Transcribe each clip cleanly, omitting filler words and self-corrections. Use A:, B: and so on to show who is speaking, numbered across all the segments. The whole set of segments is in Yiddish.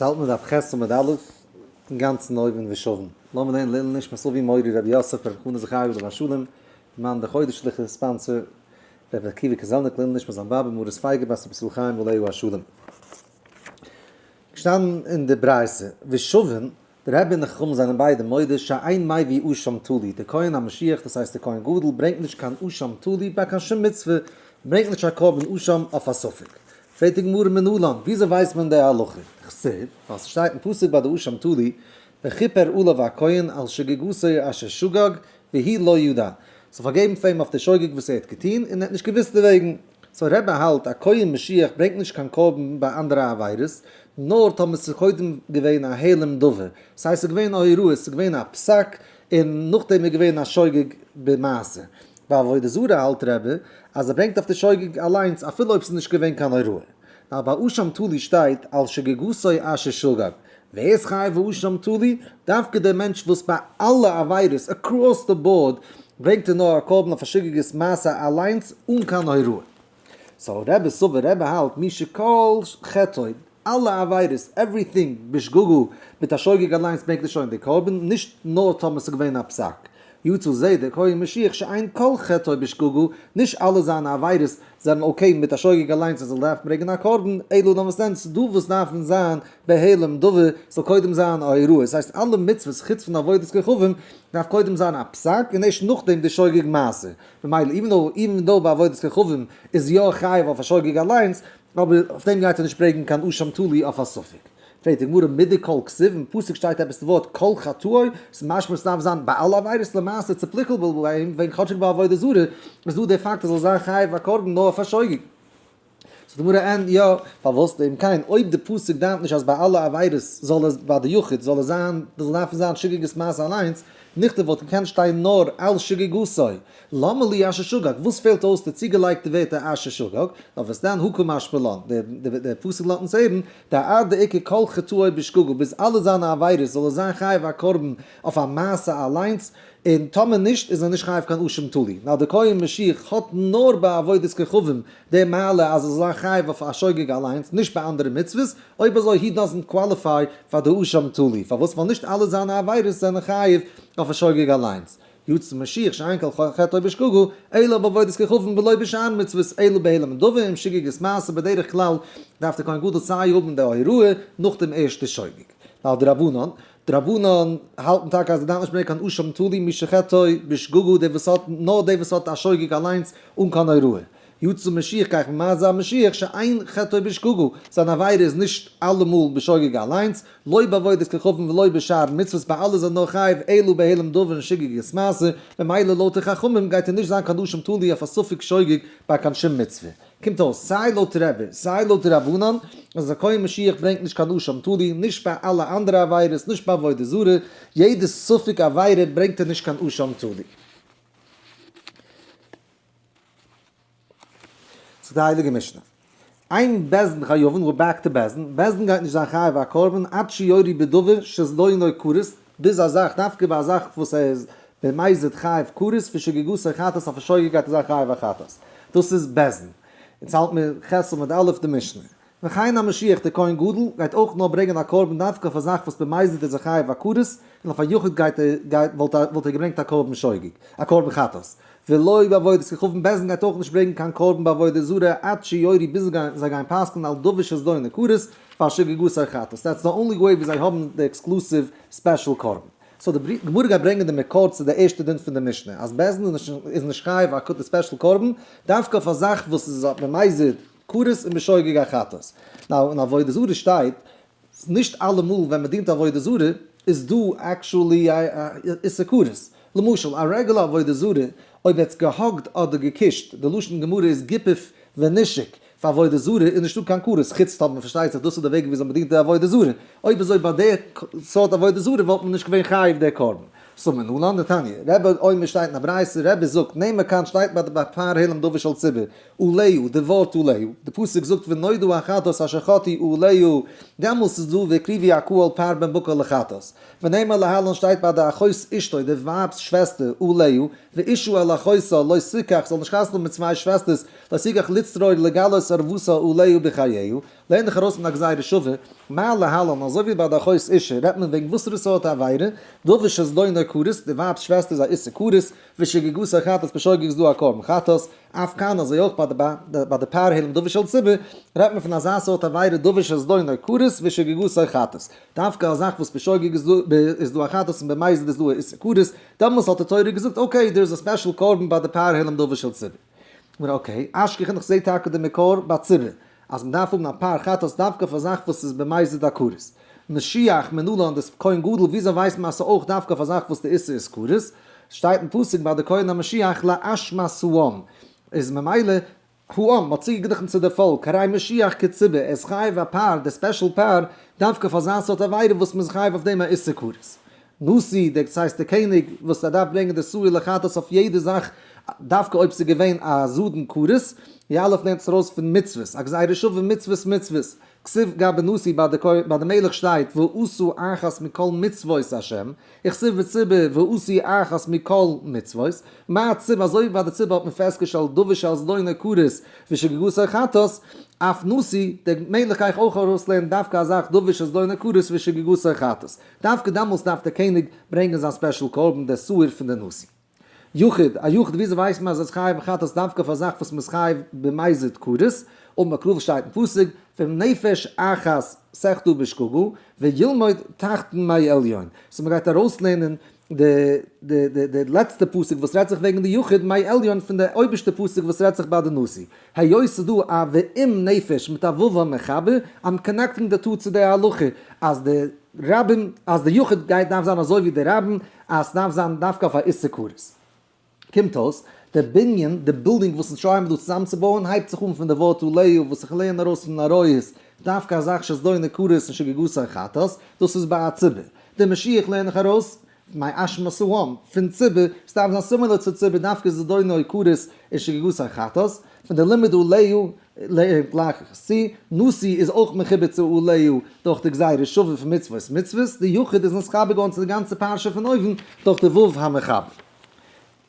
A: יעצט האלט מען דף ח' עמוד א', אינגאנצן אויבן ושבן. לאמיר לערנען לעילוי נשמת אבי מורי רבי יוסף ברב חנא זכרי' עליו השלום, מאן די חודש'ליכע sponsor רבי עקיבא קעזעלניק לעילוי נשמת זיין באבע מרת פייגא בת רבי ישראל חיים עליה השלום. געשטאנען אין די ברייתא, ושבן, דער רבי און די חכמים זענען ביידע מודה שאין מביא אשם תלוי, דער כהן המשיח דאס הייסט דער כהן גדול ברענגט נישט קיין אשם תלוי ביי קיין שום מצוה, ברענגט נישט א קרבן אשם אויף א ספק. פרעגט די גמרא מנלן, וויאזוי ווייסט מען די הלכה? דכתיב, ווייל ס'שטייט אין פסוק ביי די אשם תלוי, וכיפר עליו הכהן על שגגתו אשר שגג והוא לא ידע, ס'זאל פארגעבן פאר אים אויף די שוגג וואס ער האט געטון און ער האט נישט געוואוסט דערוועגן. so רבי האלט א כהן משיח ברענגט נישט קיין קרבן ביי אנדערע עבירות, נאר טאמער ס'איז קודם געווען א העלם דבר, ס'הייסט ס'איז געווען א הוראה, ס'איז געווען א פסק, און נאכדעם איז געווען א שוגג במעשה. ביי עבודה זרה האלט רבי אז ער ברענגט אויף די שוגג אליינס אפילו אויב ס'איז נישט געווען קיין הוראה. נאר ביי אשם תלוי שטייט על שגגתו אשר שגג. ווער איז חייב אשם תלוי? דווקא דער מענטש וואס ביי אלע עבירות across the board ברענגט ער נאר א קרבן אויף א שגגת מעשה אליינס אן קיין הוראה. so רבי סבר רבי האלט מי שכל חטאו אלע עבירות everything בשגגה מיט א שוגג אליינס ברענגט ער שוין די קרבן נישט נאר טאמער ס'איז געווען א פסק יצא זה דער כהן משיח שאין כל חטאו בשגגה נישט אלע זיינע עבירות זענען okay מיט א שוגג אליינס ער זאל דארפן ברענגען א קרבן אלא נאר וואס דען ס'דא וואס דארפן זיין בהעלם דבר ס'זאל קודם זיין א הוראה ס'הייסט אלע מצוות חוץ פון עבודת כוכבים דארף קודם זיין א פסק און ערשט נאכדעם די שוגג מעשה ממילא even though even though ביי עבודת כוכבים איז יא חייב אויף א שוגג אליינס אבער אויף דעם גייט ער נישט ברענגן קיין אשם תלוי אויף א ספק. פרעגט די גמרא מדכל כתיב, אין פסוק שטייט עפעס די ווארט כל חטאו, ס'איז משמע ס'דארף זיין ביי אלע עבירות למעשה it's applicable ביי אים וועגן כאטשיג ביי עבודה זרה איז דא די פאקט אז זאל זיין חייב א קרבן נאר אויף א שוגג. זאגט די גמרא אין יא, פארוואס אם כן אויב די פסוק דארף נישט אז ביי אלע עבירות זאל עס ביי די יחיד זאל עס זיין זאל דארפן זיין שגגת מעשה אליינס, נכתוב וואלט געקענט שטיין נאר על שגגתו, למה לי אשר שגג? וואס פעלט אויס די צוגעלייגטע ווערטער אשר שגג? נאר וואס דען הא קא משמע לן, דער פסוק לאזט אונז הערן, דעד דאיכא כל חטאו בשגגה, ביז אלע זיינע עבירות זאל ער זיין חייב א קרבן אויף א מעשה אליינס, און טאמער נישט איז ער נישט חייב קיין אשם תלוי. נאר דער כהן משיח האט נאר ביי עבודת כוכבים די מעלה אז ער זאל זיין חייב אויף א שוגג אליינס, נישט ביי אנדערע מצוות, אויב אזוי he doesn't qualify פאר די אשם תלוי, פארוואס? ווייל נישט אלע זיינע עבירות זענען חייב אויף א שוגג אליינס. יצא משיח שאין כל חטאו בשגגה, אלא בעבודת כוכבים ולא בשאר מצוות, אלא בהעלם דבר עם שגגת מעשה, בדרך כלל דארף דער כהן גדול סיי האבן די הוראה נאך דעם ערשטע שוגג. ווייל די רבנן, די רבנן האלטן טאקע אז ער דארף נישט מער קיין אשם תלוי מי שחטאו בשגגה, דער וואס האט, נאר דער וואס האט א שוגג אליינס אן קיין הוראה. יצא משיח גיי איך ממעט זיין משיח שאין חטאו בשגגה, זיין עבירה איז נישט אלעמאל בשוגג אליינס, לא בעבודת כוכבים ולא בשאר מצוות ביי אלע זענען נאר חייב אלא בהעלם דבר און שגגת מעשה, ממילא לויט די חכמים גייט ער נישט זיין קיין אשם תלוי אויף א ספק שוגג ביי קיין שום מצוה. קומט אויס סיי לויט רבי סיי לויט די רבנן אז א כהן משיח ברענגט נישט קיין אשם תלוי נישט ביי אלע אנדערע עבירות נישט ביי עבודה זרה, יעדע ספק עבירה ברענגט ער נישט קיין אשם תלוי. זאגט די הייליגע משנה, אין בית דין חייבין, we're back to בית דין, בית דין גייט נישט זיין חייב א קרבן עד שיורו בדבר שזדונו כרת, ביז א זאך, דווקא ביי א זאך וואס ער איז במזיד חייב כרת, ושגגתו חטאת אויף א שוגג גייט ער זיין חייב א חטאת. דאס איז בית דין. אונז האלט מיר ח' עמוד א' די משנה. וכן המשיח דער כהן גדול גייט אויך נאר ברענגען א קרבן דווקא אויף א זאך וואס במזיד איז ער חייב א כרת, און אויף א יחיד גייט ער גייט וואלט ער וואלט ער געברענגט א קרבן שוגג, א קרבן חטאת. ולא בעבודת כוכבים בית דין גייט אויך נישט ברענגען קיין קרבן בעבודה זרה עד שיורו ביז זיי גייען פסק'נען על דבר שזדונו כרת ועל שגגתו חטאת. That's the only way ווי זיי האבן די exclusive special קרבן. so די גמרא גייט ברענגען די מקור צו די ערשטע דין פון די משנה אז בית דין איז נישט חייב א special קרבן דווקא אויף א זאך וואס איז במזיד כרת און בשוגג א חטאת. Now אין עבודה זרה שטייט, נישט אלעמאל ווען מען דינט עבודה זרה איז דא actually א איסור כרת. למשל א רעגולער עבודה זרה אויב ער האט גע hug ט אדער געקושט, די לשון גמרא איז גיפף ונישק, פאר עבודה זרה איז נישטא קיין כרת, חוץ טאמער פארשטייט זיך דאס איז די וועג וויאזוי מען דינט די עבודה זרה, אויב אזוי ביי די סארט עבודה זרה וואלט מען נישט געווען חייב די קרבן. סא מנלן דתניא, רבי אומר שטייט אין א ברייתא, רבי זאגט, נאמר כאן שטייט ביי די פאר העלם דבר של ציבור, עליה, די ווארט עליה, די פסוק זאגט ונודע החטאת אשר חטאו עליה, דעמאלס איז דא והקריבו הקהל פר בן בקר לחטאת. ונאמר להלן שטייט ביי די אחות אשתו, די ווייב'ס שוועסטער, עליה, ואשה אל אחותה לא תקח, זאל נישט חתונה האבן מיט צוויי שוועסטערס, לא תקח לצרור לגלות ערותה עליה בחייה. לערן דיך ארויס פון א גזירה שווה, מה להלן, אזוי ווי ביי די אחות אשה רעדט מען וועגן וואסערע סארט עבירה, דבר שזדונו כרת, די ווייב'ס שוועסטער איז א איסור כרת, ושגגתו חטאת בשוגג איז דא א קרבן חטאת, אף כאן אזוי אויך ביי די פר העלם דבר של ציבור, רעדט מען פון אזא סארט עבירה דבר שזדונו כרת ושגגתו חטאת, דווקא א זאך וואס בשוגג איז דא א חטאת און במזיד איז דא א איסור כרת, דעמאלס האט די תורה געזאגט okay דער איז א special קרבן ביי די פר העלם דבר של ציבור. כ'מיין okay, אשכחן איך זעה טאקע די מקור ביי ציבור אז מ'דארף האבן א פר חטאת דווקא אויף א זאך וואס איז במזיד א כרת. משיח מנלן דאס כהן גדול וויאזוי ווייסט מען אז ס'איז אויך דווקא אויף א זאך וואס די איסור איז כרת? שטייט אין פסוק ביי די כהן המשיח לאשמת העם איז ממילא העם, מ'האט צוגעגליכן צו די פאלק, הרי משיח כציבור, ער איז חייב א פר, די special פר, דווקא פאר אזא סארט עבירה וואס מ'איז חייב אויף דעם א איסור כרת. נשיא, דער הייסט דער קעניג, וואס ער דארף ברענגען די שעיר לחטאת אויף יעדע זאך, דווקא אויב ס'איז געווען א זדון כרת, יליף לערנט עס ארויס פון מצוות, א גזירה שווה מצוות מצוות, כתיב גבי נשיא ביי די מלך שטייט ועשו אחת מכל מצוות השם, וכתיב בציבור ועשו אחת מכל מצוות, מה ציבור אזוי ווי ביי די ציבור האט מען פעסטגעשטעלט דבר שעל זדונו כרת ושגגתו חטאת, אף נשיא, דער מלך גיי איך אויך ארויסלערנען דווקא א זאך דבר שזדונו כרת ושגגתו חטאת, דווקא דעמאלס דארף דער קעניג ברענגען זיין special קרבן דער שעיר פון די נשיא. יחיד, א יחיד וויאזוי ווייסט מען אז ער איז חייב בחטאת דווקא אויף א זאך וואס מ'איז חייב במזיד כרת, אמר קרא שטייט אין פסוק, ואם נפש אחת תחטא בשגגה, וילמד תחתון מעליון. so מ'גייט ארויסלערנען די די די די לעצטע פסוק וואס רעדט זיך וועגן די יחיד מעליון פון די אויבערשטע פסוק וואס רעדט זיך ביי די נשיא. היות ס'איז דא א ואם נפש מיט א ו' המחבר, I'm connecting the two צו די הלכה אז די רבים אז די יחיד גייט דארף זיין אזוי ווי די רבים אז ס'דארף זיין דווקא אויף א איסור כרת. קומט אויס, די בנין, די בילדינג וואס אונז try ען דא צוזאמצובויען הייבט זיך אן פון די ווארט עליה וואס איך לערן ארויס פון עריות, דווקא א זאך שזדונו כרת און שגגתו חטאת, דאס איז ביי א ציבור. די משיח לערן איך ארויס, מאשמת העם, פון ציבור, ס'דארף זיין similar צו ציבור דווקא זדונו כרת און שגגתו חטאת, פון די לימוד עליה גלייך איך עס צו, נשיא איז אויך מחובר צו עליה דורך די גזירה שווה פון מצוות מצוות, די יחיד איז נתחבר געווארן צו די גאנצע פרשה פון אויבן דורך די ו' המחבר.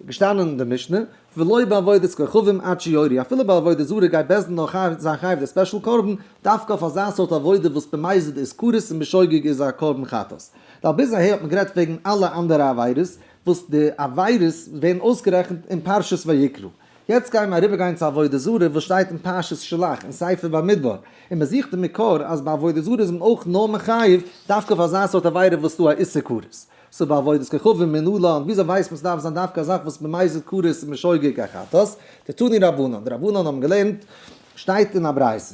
A: געשטאנען אין די משנה, ולא בעבודת כוכבים עד שיורו, אפילו ביי עבודה זרה גייט בית דין נאר זיין חייב די special קרבן, דווקא אויף אזא סארט עבודה וואס במזיד איז כרת און בשוגג איז א קרבן חטאת. ווייל ביז אהער האט מען גערעדט וועגן אלע אנדערע עבירות, וואס די עבירות ווערן אויסגערעכנט אין פרשת ויקרא. יעצט גייען מיר אריבערגיין צו עבודה זרה וואס שטייט אין פרשת שלח אין ספר במדבר, און מען זוכט די מקור אז ביי עבודה זרה איז מען אויך נאר מחייב דווקא אויף אזא סארט עבירה וואס ס'דא א איסור כרת. so ביי עבודת כוכבים מנלן, וויאזוי ווייסט מען ס'דארף זיין דווקא א זאך וואס במזיד כרת און בשוגג א חטאת? דתנו רבנן, די רבנן האבן געלערנט, שטייט אין א ברייתא,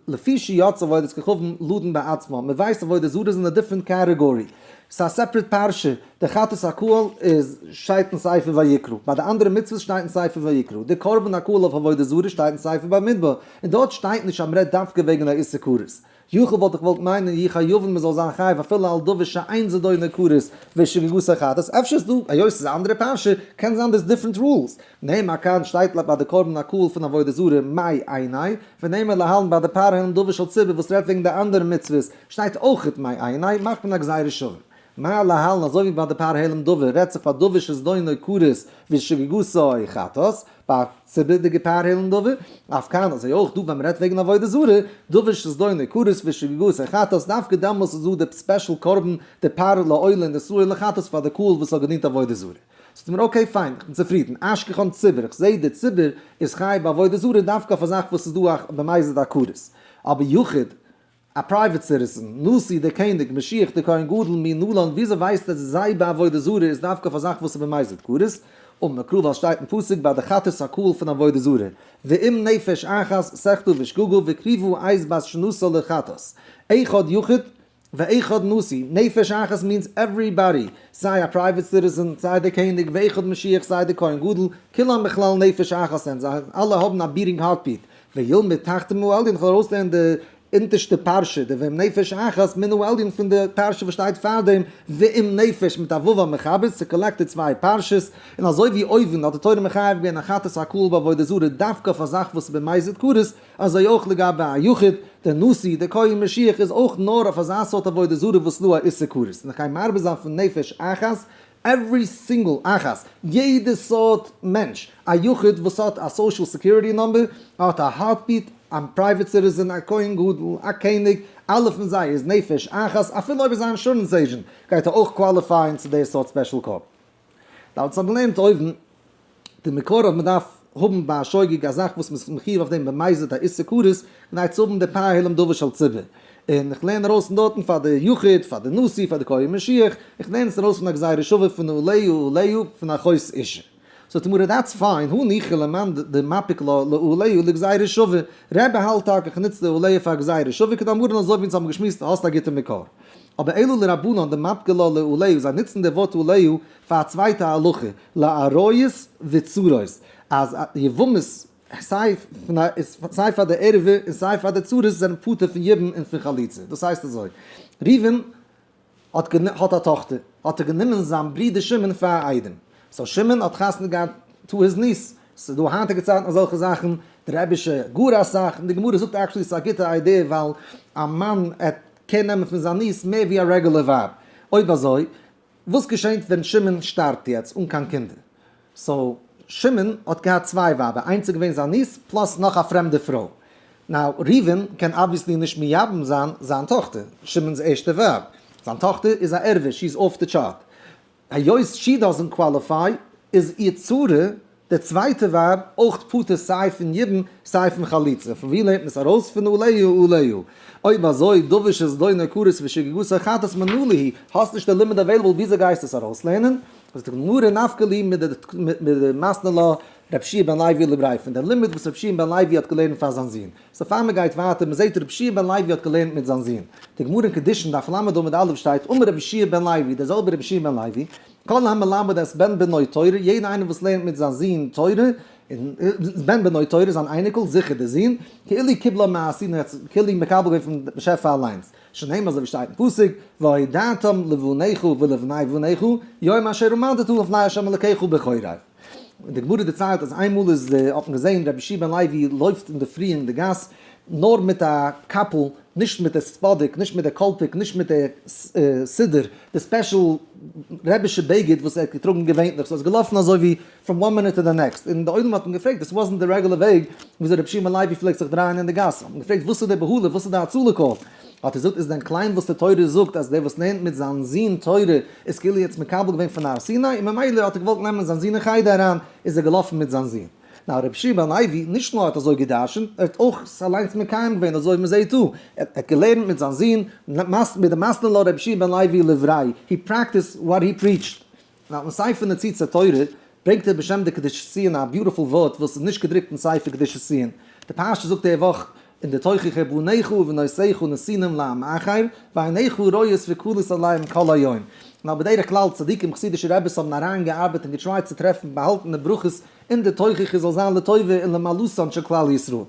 A: לפי שיצא עבודת כוכבים לדון בעצמה, מען ווייסט עבודה זרה איז אין א different category, ס'איז א separate פרשה, די חטאת הקהל איז שטייט אין ספר ויקרא, ביי די אנדערע מצוות שטייט אין ספר ויקרא, די קרבן הקהל אויף עבודה זרה שטייט אין ספר במדבר, און דארט שטייט נישט אז מ'רעדט דווקא וועגן א איסור כרת. יכול וואלט איך געוואלט מיינען יחייבון מ'זאל זיין חייב אפילו על דבר שאין זדונו כרת ושגגתו חטאת, אפשר איז דא, היות ס'איז א אנדערע פרשה, קען זיין דער'ס different rules. נאמר כאן שטייט ביי די קרבן הקהל פון עבודה זרה מאי עיני, ונאמר להלן ביי די פר העלם דבר של ציבור וואס רעדט וועגן די אנדערע מצוות שטייט אויכעט מאי עיני, מאכט מען א גזירה שווה. מה להלן אזוי ווי ביי די פר העלם דבר רעדט זיך ביי דבר שזדונו כרת ושגגתו חטאת, ביי ציבור'דיגע פר העלם דבר, אף כאן אזוי אויך דא ווען מ'רעדט וועגן עבודה זרה, דבר שזדונו כרת ושגגתו חטאת, דווקא דעמאלס איז דא די special קרבן די פר לעולה און די שעיר לחטאת פאר די קהל וואס האט געדינט עבודה זרה. זאגט מיר okay fine, איך בין צופרידן, אשכחן ציבור, איך זעה די ציבור איז חייב בעבודה זרה דווקא אויף א זאך וואס איז דא א במזיד א כרת, אבער יחיד, א private citizen, נשיא, דער קעניג, משיח, דער כהן גדול, מנלן, וויאזוי ווייסט אז זיי ביי עבודה זרה איז דווקא אויף א זאך וואס איז במזיד כרת? אמר קרא ווייל שטייט אין פסוק ביי די חטאת הקהל פון עבודה זרה, ואם נפש אחת תחטא בשגגה והקריבה את בת שנתה לחטאת, אחד יחיד ואחד נשיא, נפש אחת means everybody, סיי א private citizen, סיי דער קעניג, ואחד משיח, סיי דער כהן גדול, כולם בכלל נפש אחת זענען זיי, אלע האבן א beating heartbeat, וילמד תחתון מהעליון, איך וועל ארויסלערנען די אונטערשטע פרשה, די ואם נפש אחת מן העליון פון די פרשה וואס שטייט פארדעם, ואם נפש מיט א ו' המחבר, ס' connect די צוויי פרשות, און אזוי ווי אויבן האט די תורה מחייב געווען א חטאת הקהל בעבודה זרה דווקא אויף א זאך וואס איז במזיד כרת, אזוי אויך לגבי א יחיד, דער נשיא, דער כהן משיח איז אויך נאר אויף אזא סארט עבודה זרה וואס ס'דא א איסור כרת, און איך גיי מרבה זיין פון נפש אחת, every single אחת, יעדע סארט מענטש, א יחיד וואס האט א social security number, האט א heartbeat, א private citizen, א כהן גדול, א קעניג, אלע פון זיי איז נפש אחת, אפילו אויב איז א insurance agent גייט ער אויך qualify ען צו די סארט special קרבן. דא האט זיך געלערנט אויבן די מקור אז מ'דארף האבן ביי א שוגג א זאך וואס מ'איז מחיוב אויף דעם במזיד א איסור כרת כדי צו האבן די פר העלם דבר של ציבור. און איך לערן ארויס פון דארטן פאר די יחיד, פאר די נשיא, פאר די כהן משיח, איך לערן עס ארויס פון א גזירה שווה פון עליה עליה פון אחות אשה. זאגט די גמרא that's fine, הניחא למאן דמפיק לה לעליה לגזירה שווה, רבי האלט טאקע איך נוץ די עליה פאר גזירה שווה כדאמרן אזוי ווי אונז האבן געשמועסט האסט א גוטע מקור. אבער אלא לרבנן דמפקי לה לעליה זיי נוצן די ווארט עליה פאר א צווייטע הלכה לעריות וצרות אז יבמות סיי סיי פאר די ערווה און סיי פאר די צרות זענען פטור פון יבום און פון חליצה דאס הייסט אזוי ראובן האט האט א טאכטער, האט ער גענומען זיין ברודער שמעון פאר א איידעם, so שמעון האט חתונה געהאט to his niece, ס'איז דא היינטיגע צייטן אזעלכע זאכן, די רבי'שע גאר אסאך, און די גמרא זאגט actually ס'איז א גוטע idea ווייל א מאן ער קען נעמען פון זיין niece מער ווי א regular ווייב, אויב אזוי וואס געשענט ווען שמעון שטארבט יעצט אן קיין קינדער? so שמעון האט געהאט צוויי ווייבער, איינס איז געווען זיין niece plus נאך א פרעמדע פרוי. now ראובן קען obviously נישט מייבם זיין זיין טאכטער, שמעון'ס ערשטע ווייב. זיין טאכטער איז א ערווה, she is off the chart. היות she doesn't qualify איז איר צרה, די צווייטע ווייב, אויך פטור סיי פון יבום סיי פון חליצה. פון ווי לערנט מען עס ארויס? פון עליה עליה. אויב אזוי דבר שזדונו כרת ושגגתו חטאת מנא להו, האסט נישט די לימוד available וויאזוי גייסטו עס ארויסלערנען? זאגט די גמרא נפקא לי מיט די מתני לה רבי יהושע בן לוי לבריה פון די לימוד וואס רבי יהושע בן לוי האט געלערנט פאר זיין זון. so פאר מען גייט ווייטער מען זעט רבי יהושע בן לוי האט געלערנט מיט זיין זון. די גמרא אין קידושין דף ל' עמוד א' שטייט אמר רבי יהושע בן לוי דער זעלבער רבי יהושע בן לוי כל המלמד את בן בנו תורה יעדער איינער וואס לערנט מיט זיין זון תורה און בן בנו תורה זיין אייניקל זיכער דער זון כאילו קיבלה מהר סיני כאילו מקבל געווען פון באשעפער אליינס. שנאמר אזוי ווי שטייט אין פסוק, והודעתם לבניך ולבני בניך, יום אשר עמדת לפני ה' אלקיך בחורב. און די גמרא דערציילט אז איינמאל איז האט מען געזען רבי יהושע בן לוי לויפט אינדערפרי אין די גאס נאר מיט א קאפל, נישט מיט די ספאדיק, נישט מיט די קאלפיק, נישט מיט די סידור, די special רבי'שע בגד וואס ער האט געטראגן געווענליך, so ער איז געלאפן אזוי ווי from one minute to the next, און די עולם האט אים געפרעגט, this wasn't the regular וועג וויאזוי רבי שמעון לוי פלעגט זיך דרייען אין די גאס, האט מען געפרעגט וואס איז די בהלה, וואס איז די הצלה call, האט ער געזאגט איז דען קליין וואס די תורה זאגט אז דער וואס לערנט מיט זיין זון תורה איז כאילו יעצט מקבל געווען פון הר סיני, און ממילא האט ער געוואלט נעמען זיין זון אין חדר אריין, איז ער געלאפן מיט זיין זון. נאר רבי שמעון בן לוי, נישט נאר האט אזוי גע'דרש'נט, ער האט אויך עס אליינס מקיים געווען אזוי ווי מען זעט דא, ער האט געלערנט מיט זיין זון, מיט די מתני לה רבי יהושע בן לוי לבריה, he practiced what he preached. לויטן ספר ניצוצי תורה ברענגט ער בשם די קדושת ציון א beautiful ווארט וואס איז נישט געדרוקט אין ספר קדושת ציון. די פרשה זאגט די וואך אין די תוכחה בניך ובנותיך נתינים לעם אחר ועיניך רואות וכלות עליהם כל היום. נאר בדרך כלל צדיקים חסידישע רעביס האבן אריין געארבעט און געטרייט צו טרעפן באהאלטענע ברכות אין די תוכחה זאל זיין לטובה און למעלתן של כלל ישראל.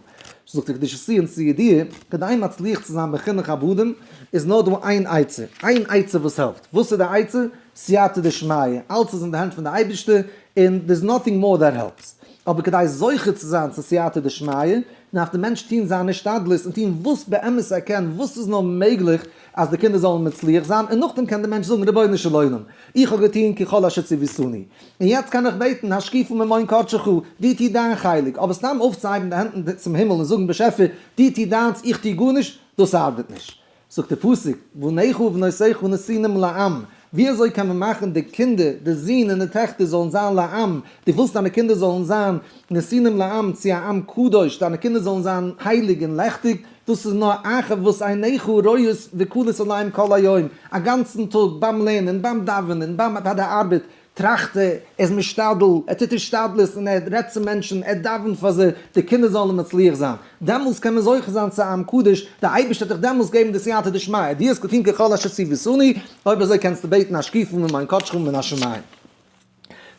A: זאגט די קדושת ציון צו ידיעה, כדי מצליח צו זיין בחינוך הבנים איז נאר דא איין עצה, איין עצה וואס העלפט, וואס איז די עצה? סייעתא דשמיא, אלץ איז אין די הענט פון די אייבערשטער, און there's nothing more that helps. אבער כדי זוכה צו זיין צו סייעתא דשמיא, דארף די מענטש טון זיין השתדלות און טון וואס באמת ער קען, וואס איז נאר מעגליך אז די קינדער זאלן מצליח זיין, און נאכדעם קען די מענטש זאגן רבונו של עולם, איך האב געטון ככל אשר ציוויתני, און יעצט קען איך בעטן השקיפה ממעון קדשך, דו טו דיין חלק, אבער סתם אויפצוהייבן די הענט צום הימל און זאגן באשעפער, דו טו דיינס, איך טו גארנישט, דאס ארבעט נישט. זאגט דער פסוק, בניך ובנותיך נתינים לעם, ווי אזוי קען מען מאכן די קינדער, די זין און די טעכטער זאלן זיין לעם, דו ווילסט דיינע קינדער זאלן זיין נתינים לעם צו א עם קדוש, דיינע קינדער זאלן זיין הייליג און לעכטיג, דאס איז נאר אחר וואס עיניך רואות וכלות עליהם כל היום, א גאנצן טאג ביים לערנען, ביים דאווענען, ביים ביי די ארבעט, טראכט ער, ער איז משתדל, ער טוט השתדלות און ער רעדט צו מענטשן, ער דאווענט פאר זיי, די קינדער זאלן מצליח זיין. דעמאלס קען מען זוכה זיין צו עם קדוש, דער אייבערשטער וועט דיך דעמאלס געבן די סייעתא דשמיא, דו האסט געטון ככל אשר ציוויתני, אויב אזוי קענסטו בעטן השקיפה ממעון קדשך מן השמים.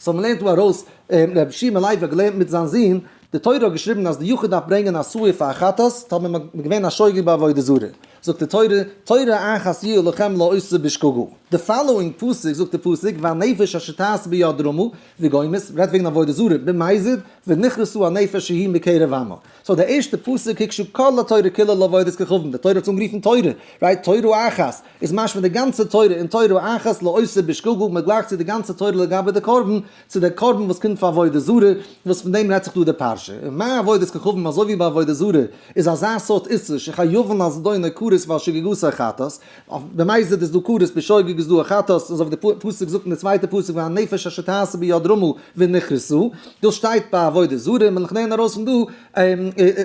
A: so מ'לערנט דא ארויס, רבי שמעון לייב האט געלערנט מיט זיין זון, די תורה האט געשריבן אז די יחיד דארף ברענגען א שעיר פאר א חטאת, טאמער מ'איז געווען א שוגג בעבודה זרה, זאגט די תורה, תורה אחת יהיה לכם לעושה בשגגה. די following פסוק זאגט די פסוק והנפש אשר תעשה ביד רמה וגומר, רעדט וועגן עבודה זרה במזיד ונכרתה הנפש ההיא מקרב עמה. so די ערשטע פסוק הקשה כל התורה כולה לעבודת כוכבים, די תורה האט אנגערופן תורה, right? תורה אחת, איז משמע די גאנצע תורה און תורה אחת לעושה בשגגה, מען גלייכט צו די גאנצע תורה לגבי די קרבן, צו די קרבן וואס קומט פאר עבודה זרה, וואס פון דעם רעדט זיך דא די פרשה. און מה עבודת כוכבים אזוי ווי ביי עבודה זרה איז אזא סארט איסור שחייבין על זדונו כרת ועל שגגתו חטאת, אויף במזיד איז דא כרת בשוגג איז דא א חטאת, אזוי ווי די פסוק זאגט אין די צווייטע פסוק והנפש אשר תעשה ביד רמה ונכרתה, דאס שטייט ביי עבודה זרה, און איך לערן ארויס פון דא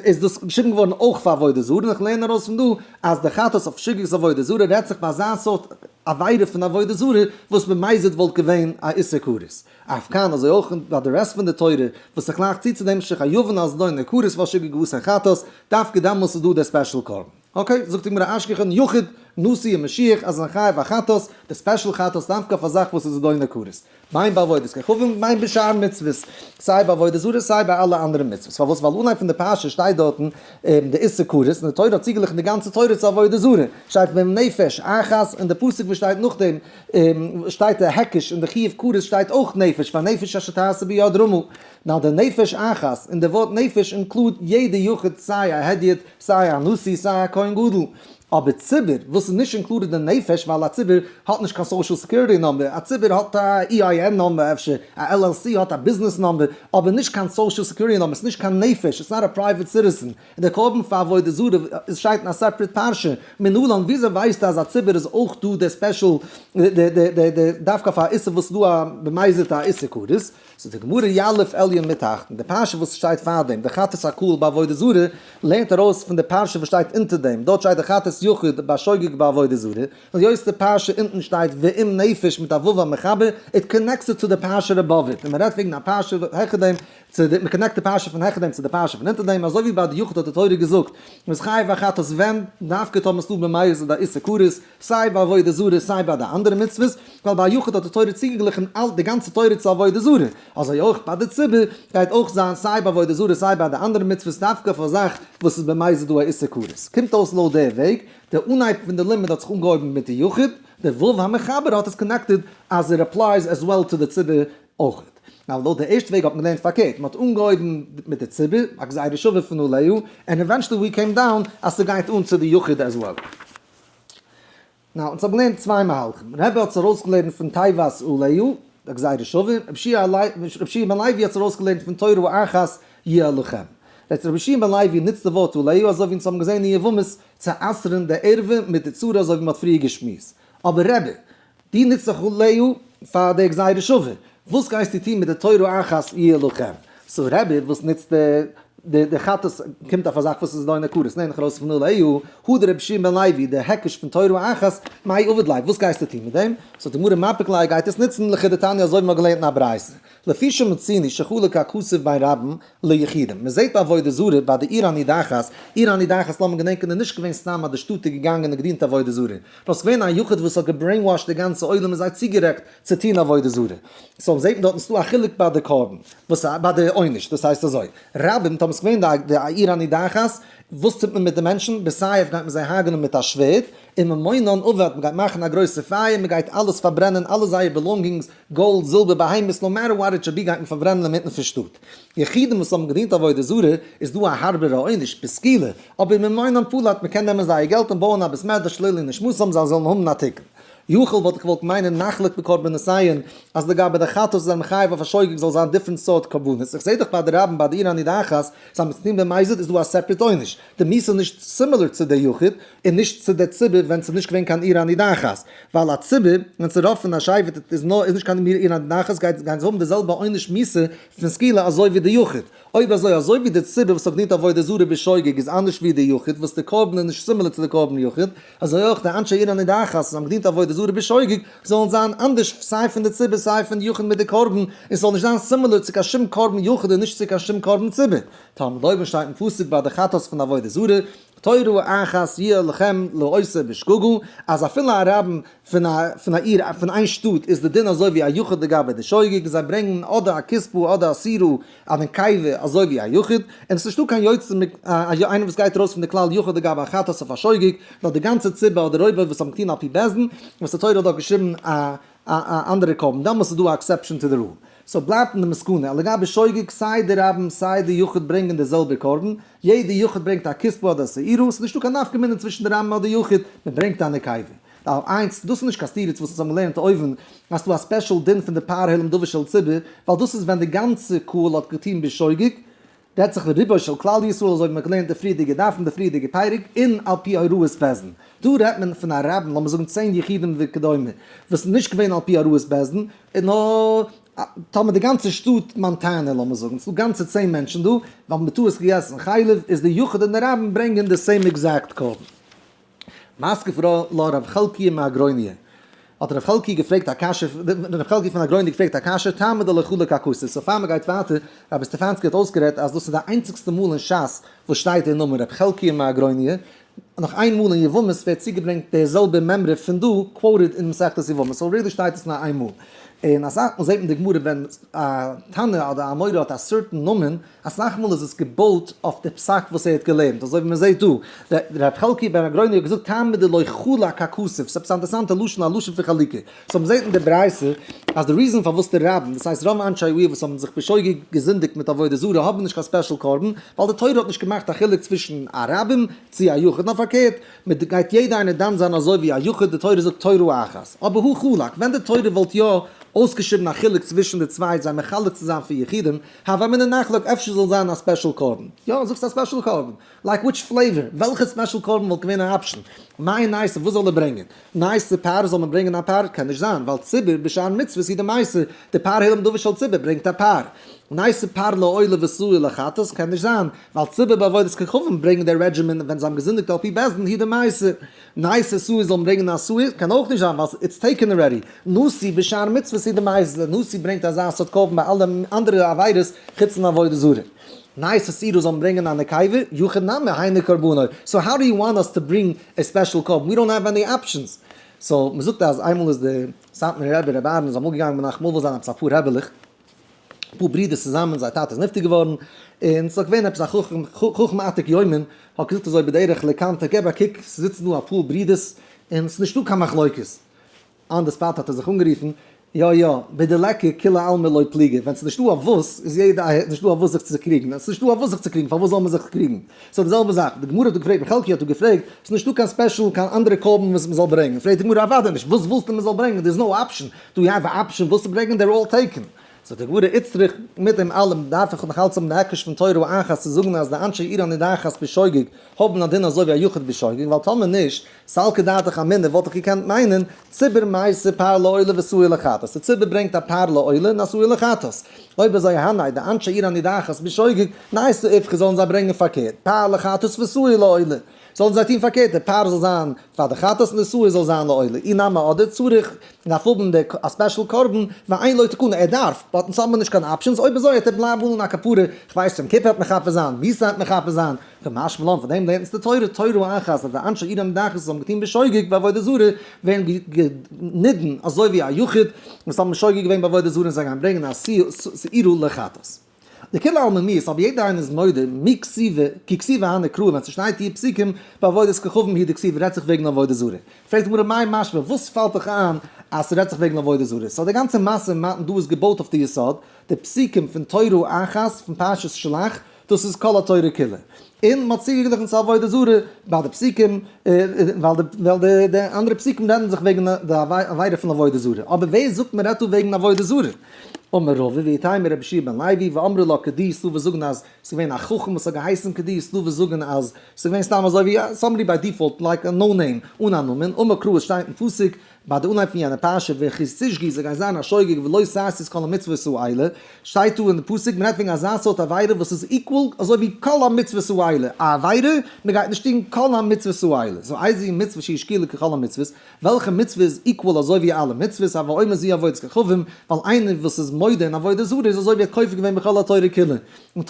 A: איז דאס געשריבן געווארן אויך פאר עבודה זרה, און איך לערן ארויס פון דא אז די חטאת אויף שגגת עבודה זרה רעדט זיך ביי אזא סארט עבירה פון עבודה זרה וואס במזיד וואלט געווען א איסור כרת. אף כאן אזוי אויך ביי די רעסט פון די תורה וואס איך לייג צו צו דעם שחייבין על זדונו כרת ועל שגגתו חטאת, דווקא דעמאלס איז דא דער special קרבן. okay, זאגט די גמרא אשכחן יחיד, נשיא און משיח, אז זיי זענען חייב א חטאת, די special חטאת דווקא אויף א זאך וואס איז זדונו כרת. בין בעבודת כוכבים, בין בשאר מצוות, סיי ביי עבודה זרה סיי ביי אלע אנדערע מצוות. פארוואס? ווייל אנהייב פון די פרשה שטייט דארטן די איסור כרת, און די תורה האט צוגעגליכן די גאנצע תורה צו עבודה זרה, שטייט ואם נפש אחת, און די פסוק וואס שטייט נאכדעם שטייט די היקש און די חיוב כרת שטייט אויך נפש, והנפש אשר תעשה ביד רמה. נאר די נפש אחת, און די ווארט נפש include יעדע יחיד סיי א הדיוט, סיי א נשיא, סיי א כהן גדול. אבער ציבור, וואס איז נישט included אין נפש, ווייל א ציבור האט נישט קיין social security number, א ציבור האט א EIN number אפשר, א LLC האט א ביזנעס number, אבער נישט קיין social security number, ס'איז נישט קיין נפש, it's not א private citizen. און דער קרבן פאר עבודה זרה איז שטייט אין א separate פרשה. מנלן, וויאזוי ווייסטו אז א ציבור איז אויך דא דער special, דווקא פאר א איסור וואס איז דא א במזיד א איסור כרת? זאגט די גמרא יליף עליון מתחתון, די פרשה וואס שטייט פאר דעם, די חטאת הקהל בעבודה זרה, לערנט ארויס פון די פרשה וואס שטייט אונטער דעם, דארט שטייט די חטאת יחיד בשוגג בעבודה זרה, און היות די פרשה אונטן שטייט ואם נפש מיט א ו' המחבר, it connects it צו די פרשה above it, און מען רעדט וועגן א פרשה העכער דעם, צו די, מען connect די פרשה פון העכער דעם צו די פרשה פון אונטער דעם, אזוי ווי ביי די יחיד האט די תורה געזאגט, מ'איז חייב א חטאת ווען, דווקא טאמער ס'דא במזיד א איסור כרת, סיי ביי עבודה זרה סיי ביי די אנדערע מצוות, ווייל ביי א יחיד האט די תורה צוגעגליכן אל די גאנצע תורה צו עבודה זרה, אזוי אויך ביי די ציבור גייט אויך זיין סיי ביי עבודה זרה סיי ביי די אנדערע מצוות דווקא אויף א זאך וואס איז במזיד דא א איסור כרת. קומט אויס לויט די וועג, די אנהייב פון די לימוד האט זיך אנגעהויבן מיט די יחיד, די ו' המחבר האט עס connected אז it applies as well to די ציבור אויך. נאר לויט די ערשטע וועג האט מען געלערנט פארקערט, מען האט אנגעהויבן מיט די ציבור, א גזירה שווה פון עליה, and eventually we came down אז ס'גייט אן צו די יחיד as well. נאו, אונז האבן געלערנט צוויי מהלכים, רבי האט עס ארויסגעלערנט פון תיבת עליה, א גזירה שווה, רבי יהושע בן לוי האט עס ארויסגעלערנט פון תורה אחת יהיה לכם. רבי יהושע בן לוי נוצט די ווארט עליה אזוי ווי אונז האבן געזען אין יבמות צו אסר'ן די ערווה מיט די צרה אזוי ווי מען האט פריער געשמועסט. אבער רבי, דו נוצט דאך עליה פאר די גזירה שווה, וואס גייסטו טון מיט די תורה אחת יהיה לכם? so רבי וואס נוצט די די חטאת קומט אויף א זאך וואס איז דא אין עקרות, נעם איך ארויס פון עליה, הא דרבי יהושע בן לוי די היקש פון תורה אחת, מאי עביד ליה, וואס גייסטו טון מיט דעם? so די גמרא מפיק ליה גייט עס נוצן לכדתניא אזוי ווי מ'האט געלערנט אין א ברייתא, לפי שמצינו שחלק הכתוב בין רבים ליחידים, מען זעט ביי עבודה זרה ביי די עיר הנידחת, עיר הנידחת לאמיר געדענקען איז נישט געווען סתם אז די שטאט איז געגאנגען און געדינט עבודה זרה, נאר ס'איז געווען א יחיד וואס האט גע brainwash ט די גאנצע עולם און זיי צוגערעגט צו טון עבודה זרה. so זעט מען דארטן ס'דא א חילוק ביי די קרבן, וואס ביי די עונש, דאס הייסט אזוי, רבים טאמער ס'איז געווען די עיר הנידחת, וואס טוט מען מיט די מענטשן? בסייף גייט מען זיי הרג'נען מיט א שווערד, און ממונן אבד, מ'גייט מאכן א גרויסע פייער, מ'גייט אלעס פארברענען, אלע זייער belongings, גאלד, זילבער, בהמות, no matter what it should be גייט מען פארברענען אינמיטן פון שטאט. יחידים וואס האבן געדינט עבודה זרה איז דא א הארבערע עונש, בסקילה, אבער ממונן פלט, מ'קען נעמען זייער געלט און בויען א בית מדרש לעילוי נשמתם זיי זאלן האבן א תיקון. יכול וואלט איך געוואלט מיינען נחלק בקרבנותיהן אז לגבי די חטאת וואס זענען מחייב אויף א שוגג זאל זיין different סארט קרבנות, איך זעה דאך ביי די רבים ביי די עיר הנידחת זיי האבן צוטון במזיד איז דא א separate עונש, די מיתה איז נישט similar צו די יחיד און נישט צו די ציבור ווען ס'איז נישט געווען קיין עיר הנידחת, ווייל א ציבור ווען ס'איז רוב פון א שבט איז נאר איז נישט קיין עיר הנידחת גייט גייען זיי האבן די זעלבע עונש מיתה פון סקילה אזוי ווי די יחיד, אויב אזוי אזוי ווי די ציבור וואס האט געדינט עבודה זרה בשוגג איז אנדערש ווי די יחיד וואס די קרבן איז נישט similar צו די קרבן יחיד, אזוי אויך די אנשי עיר הנידחת וואס האבן געדינט עבודה זרה בשוגג זאלן זיין אנדערש סיי פון די ציבור סיי פון די יחיד מיט די קרבן, און ס'זאל נישט זיין similar צו קיין שום קרבן יחיד און נישט צו קיין שום קרבן ציבור. תלמוד לומר שטייט אין פסוק ביי די חטאת פון עבודה זרה. תורה אחת יהיה לכם לעושה בשגגה, אז אפילו א רבים פון א פון א עיר פון איין שטאט איז די דין אזוי ווי א יחיד לגבי די שוגג, זיי ברענגן אדער א כשפה אדער א שעירה א נקבה אזוי ווי א יחיד, און עס איז נישטא קיין יוצא מ איינער וואס גייט ארויס פון די כלל יחיד לגבי א חטאת אויף א שוגג, נאר די גאנצע ציבור אדער רובו וואס האבן געטון על פי בית דין, וואס די תורה האט דארט געשריבן א א אנדערע קרבן, דעמאלס איז דא א exception to the rule. so בלייבט אין די מסקנא, אז לגבי שוגג סיי די רבים סיי די יחיד ברענגען די זעלבע קרבן, יעדע יחיד ברענגט א כשפה אדער א שעירה, ס'איז נישטא קיין נפקא מינה צווישן די רבים אדער יחיד, מען ברענגט א נקבה. ווייל איינס, דאס איז נישט קיין סתירה צו וואס אונז האבן געלערנט אויבן, אז ס'דא א special דין פון די פר העלם דבר של ציבור, ווייל דאס איז ווען די גאנצע קהל האט געטון בשוגג, רעדט זיך רובו של כלל ישראל אזוי ווי מ'האט געלערנט די פריערדיגע דף און די פריערדיגע פרק און על פי הוראת בית דין. דא רעדט מען פון א רבים, לאמיר זאגן 10 יחידים וכדומה, וואס איז נישט געווען על פי הוראת בית דין, נאר טאמער די גאנצע שטאט מאנטאנע, לאמיר זאגן, ס'דא גאנצע 10 מענטשן דא, האבן בטעות געגעסן חלב, איז די יחיד און די רבים ברענגען די same exact קרבן. מתקיף לה רב חלקיה מאגרוניא, האט רב חלקיה געפרעגט א קשיא, רב חלקיה פון אגרוניא געפרעגט א קשיא, טעמא דלא חלק הכתוב, so פאר מ'גייט ווייטער, רבי סטעפאנסקי האט אויסגערעדט אז דאס איז די איינציגסטע מאל אין שס וואס שטייט דער נאמען רב חלקיה מאגרוניא, נאך איין מאל אין יבמות ווערט צוגעברענגט דער זעלבער מימרא פון דא, quoted אין מסכת יבמות, so really שטייט עס נאר איין מאל. און אסאך מאל זעט מען די גמרא ווען א תנא אדער א אמורא האט א certain נאמען, אסאך מאל איז עס געבויט אויף די פסק וואס ער האט געלערנט, אזוי ווי מען זעט דא, ר' חלקיה בן אגרוני האט געזאגט טעמא דלא חלק הכתוב, ס'איז עפעס א אינטערעסאנטע לשון, א לשון פון חלוקה. so מען זעט אין די ברייתא אז די reason פארוואס די רבים, דאס הייסט רוב אנשי העיר וואס האבן זיך בשוגג געזינדיגט מיט עבודה זרה האבן נישט קיין special קרבן, ווייל די תורה האט נישט געמאכט א חילוק צווישן א רבים צו א יחיד, נאר פארקערט, מען גייט יעדע איינער דן זיין אזוי ווי א יחיד, די תורה זאגט תורה אחת. אבער הא חלק, ווען די תורה וואלט יא אויסגעשריבן א חילוק צווישן די צוויי זיי מחלק צו זיין פון יחידים, הוה אמינא נחלק אפשר זאל זיין א special קרבן. יא, זאגסט א special קרבן. like which flavor? וועלכע special קרבן וואלט געווען א option? מאי נייתי וואס זאל ער ברענגען? נייתי פר זאל מען ברענגען א פר? קען נישט זיין ווייל ציבור בשאר מצוות הוא דמייתי, די פר העלם דבר של ציבור ברענגט א פר. נייתי פר לעולה ושעיר לחטאת? קען נישט זיין ווייל ציבור בעבודת כוכבים ברענגען די regimen ווען זיי האבן געזינדיגט על פי בית דין הוא דמייתי. נייתי שעיר זאל מען ברענגען א שעיר? קען אויך נישט זיין ווייל it's taken already. נשיא בשאר מצוות הוא דמייתי, נשיא ברענגט אזא סארט קרבן ביי אלע אנדערע עבירות חוץ פון עבודה זרה. נייתי שעירה זאל מען ברענגען א נקבה, יחיד נמי היינו קרבנו. so how do you want us to bring a special קרבן? we don't have any options. so מ'זאגט אז איינמאל איז די סאטמארער רבי רבי אהרן איז אמאל געגאנגען מנחם אבל זיין עפעס אפאר רעבעלעך, אפאר ברידערס צוזאמען, זייער טאטע איז נפטר געווארן, און ס'איז געווען עפעס א חכם, חכם עתיק יומין, האט געזאגט אזוי בדרך לקנטר, געב א קוק, ס'זיצן דא אפאר ברידערס, און ס'איז נישטא קיין מחלוקת. on the spot האט ער זיך אנגערופן, יא יא, בדליכא כולי עלמא לא פליגי, ווען ס'איז נישטא אויף וואס, איז יעדע א נישטא אויף וואס זיך צו קריגן, עס איז נישטא אויף וואס זיך צו קריגן, פארוואס זאל מען זיך קריגן? so די זעלבע זאך, די גמרא האט דא געפרעגט, ר' חלקיה האט דא געפרעגט, ס'איז נישטא קיין special, קיין אנדערע קרבן וואס מ'זאל ברענגען, פרעגט די גמרא אוודאי נישט, וואס ווילסטו מ'זאל ברענגען, there is no option, do you have a option וואס צו ברענגען, they're all taken. זאגט די גמרא איצטריך, מיט דעם אלעם דארף איך נאך אלץ האבן די היקש פון תורה אחת צו זאגן אז די אנשי עיר הנידחת בשוגג האבן א דין אזוי ווי א יחיד בשוגג, ווייל טאמער נישט, סלקא דעתך אמינא וואלט איך געקענט מיינען, ציבור מייתי פר לעולה ושעיר לחטאת, די ציבור ברענגט א פר לעולה און א שעיר לחטאת. אויב אזוי הני די אנשי עיר הנידחת בשוגג, נייתי איפכא זאלן זיי ברענגען פארקערט, פר לחטאת ושעיר לעולה. זאלן זיי טון פארקערט, די פר זאל זיין פאר די חטאת און די שעיר זאל זיין לעולה, אי נמי אדער צריך דארף האבן די א special קרבן, ואין לו תקנה, ער דארף, but אונז האבן נישט קיין options, אויב אזוי וועט ער בלייבן אן א כפרה, כ'ווייס יום כיפור וועט מכפר זיין, מיתה וועט מכפר זיין, קא משמע לן, פון דעם לערנט אונז די תורה, תורה אחת, אז די אנשי עיר הנידחת וואס האבן געטון בשוגג בעבודה זרה, ווערן גענידן אזוי ווי א יחיד וואס האבן משוגג געווען בעבודה זרה און זיי גייען ברענגען א שעירה לחטאת. דכולי עלמא מיהת, אבער יעדער איינער איז מודה, מי כתיבה, כי כתיבה הני קראי, ווען ס'שטייט איר פסוקים, בעבודת כוכבים הוא דכתיב רעדט זיך וועגן עבודה זרה. פרעגט די גמרא מאי משמע, וואס פאלט דיך איין אז ס'רעדט זיך וועגן עבודה זרה? so די גאנצע משא ומתן דא איז געבויט אויף די יסוד, די פסוקים פון תורה אחת פון פרשת שלח, דאס איז כל התורה כולה. און מ'האט צוגעגליכן צו עבודה זרה ביי די פסוקים, ווייל די אנדערע פסוקים רעדן זיך וועגן די עבירה פון עבודה זרה. אבער ווער זאגט מ'רעדט דא וועגן עבודה זרה? אמר רבא ואיתימא רבי יהושע בן לוי ואמרי לה כדי ס'דא וואס זאגן אז ס'איז געווען א חכם וואס האט געהייסן כדי ס'דא וואס זאגן אז ס'איז געווען סתם אזוי ווי somebody by default like א no name אן א נאמען אמר קרא עס שטייט אין פסוק ביי די אנהייב פון יענע פרשה וכי תשגו זיי גייען זיין א שוגג ולא תעשו את כל המצוות האלה שטייט דא אין די פסוק מ'רעדט וועגן אזא סארט עבירה וואס איז equal אזוי ווי כל המצוות האלה א עבירה מ'גייט נישט טון כל המצוות האלה so איזוהי מצוה שהיא שקולה ככל המצוות וועלכע מצוה איז equal אזוי ווי אלע מצוות? הוי אומר זו עבודת כוכבים, ווייל איינער וואס איז מודה אין עבודה זרה איז אזוי ווי ער האט כופר געווען בכל התורה כולה. און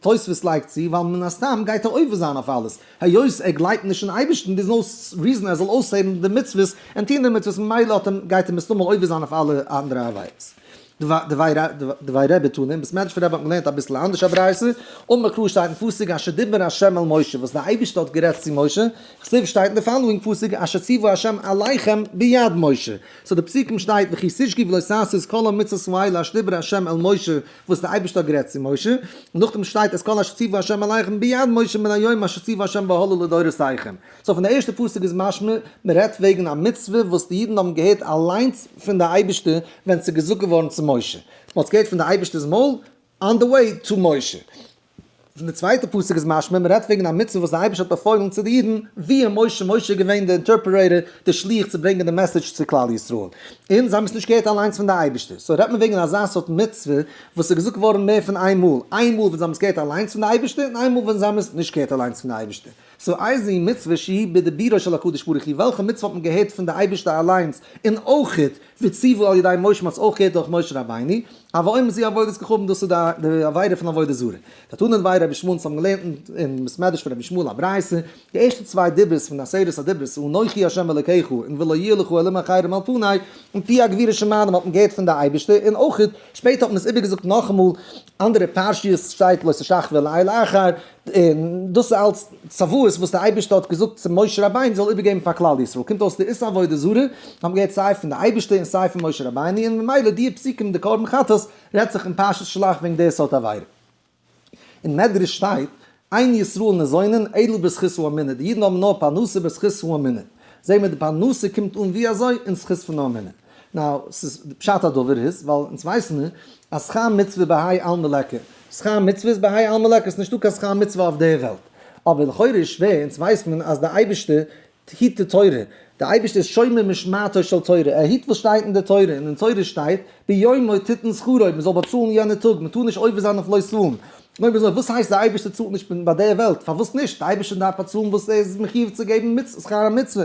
A: תוספות לייגט צו, ווייל מן הסתם גייט ער עובר זיין אויף אלעס, היות ער גלייבט נישט אין אייבערשטן there's no reason ער זאל אויסהערן די מצוות און טון די מצוות ממילא האט אים גייט ער מסתמא עובר זיין אויף אלע אנדערע עבירות. דבי רבי תנא, אין בית מדרש פון רבי האט מען געלערנט אביסל אנדערש א ברייתא, אמר קרא שטייט אין פסוק אשר דיבר ה' אל משה וואס דער אייבערשטער האט גערעדט צו משה, כתיב שטייט אין די following פסוק אשר ציוה ה' אליכם ביד משה, so די פסוקים שטייט וכי תשגו ולא תעשו את כל המצות האלה אשר דיבר ה' אל משה וואס דער אייבערשטער האט גערעדט צו משה, און נאכדעם שטייט את כל אשר ציוה ה' אליכם ביד משה מן היום אשר ציוה ה' והלאה לדורותיכם. so פון די ערשטע פסוק איז משמע מען רעדט וועגן א מצוה וואס די אידן האבן געהערט אליינס פון די אייבערשטער ווען ס'איז געזאגט געווארן צו משה. מען האט עס געהערט פון די אייבערשטער'ס מויל on the way to משה. פון די צווייטע פסוק איז משמע מען רעדט וועגן א מצוה וואס די אייבערשטער האט באפוילן צו די אידן via משה, משה איז געווען די interpreter, די שליח צו ברענגען די message צו כלל ישראל, און זיי האבן עס נישט געהערט אליינס פון די אייבערשטער, so רעדט מען וועגן אזא סארט מצוה וואס איז געזאגט געווארן מער פון איין מאל, איין מאל ווען זיי האבן עס געהערט אליינס פון די אייבערשטער און איין מאל ווען זיי האבן עס נישט געהערט אליינס פון די אייבערשטער. so איזוהי מצוה שהיא בדיבורו של הקדוש ברוך הוא, וועלכע מצוה האט מען געהערט פון די אייבערשטער אליינס, און אויכעט וציוו על ידי משה, מען האט עס אויך געהערט דורך משה רבינו, הוי אומר זו עבודת כוכבים, דאס איז די עבירה פון עבודה זרה. דתנא דבי רבי ישמעאל, אונז האבן געלערנט אין בית מדרש פון רבי ישמעאל א ברייתא, די ערשטע צוויי דיברות פון די עשרת הדיברות, אנכי ה' אלקיך און ולא יהיה לך אלהים אחרים על פני, מפי הגבורה שמענום האט מען געהערט פון די אייבערשטער, און אויכעט שפעטער האט מען עס איבערגעזאגט נאכאמאל, אנדערע פרשיות שטייט לא תשתחוה לאל אחר, און דאס איז אלץ צוואות וואס דער אייבערשטער האט געזאגט צו משה רבינו זאל איבערגעבן פאר כלל ישראל, קומט אויס די איסור עבודה זרה האבן געהערט סיי פון די אייבערשטער און סיי פון משה רבינו, און ממילא די פסוקים די קרבן חטאת רעדט זיך אין פרשת שלח וועגן די סארט עבירה. אין מדרש שטייט, אין ישראל ניזונין אלא בזכות האמונה, די אידן האבן נאר פרנסה בזכות האמונה, זעהן מיר די פרנסה קומט אן ווי אזוי? אין זכות פון די אמונה. now, ס'איז, די פשט הדבר איז, ווייל אונז ווייסן מיר אז שכר מצוה בהאי עלמא ליכא, שכר מצוה איז בהאי עלמא ליכא, ס'איז נישטא קיין שכר מצוה אויף דער וועלט. אבער לכאורה איז שווער, אונז ווייסט מען אז דער אייבערשטער היט די תורה, דער אייבערשטער איז שומר משמרתו של תורה, ער היט וואס שטייט אין די תורה, און אין תורה שטייט, ביומו תתן שכרו, מען זאל באצאלן יענע טאג, מען טאר נישט עובר זיין אויף לא תלין. אויב אזוי, וואס הייסט דער אייבערשטער צאלט נישט ביי דער וועלט? פארוואס נישט? דער אייבערשטער דארף באצאלן וואס ער איז מחיוב צו געבן שכר המצוה.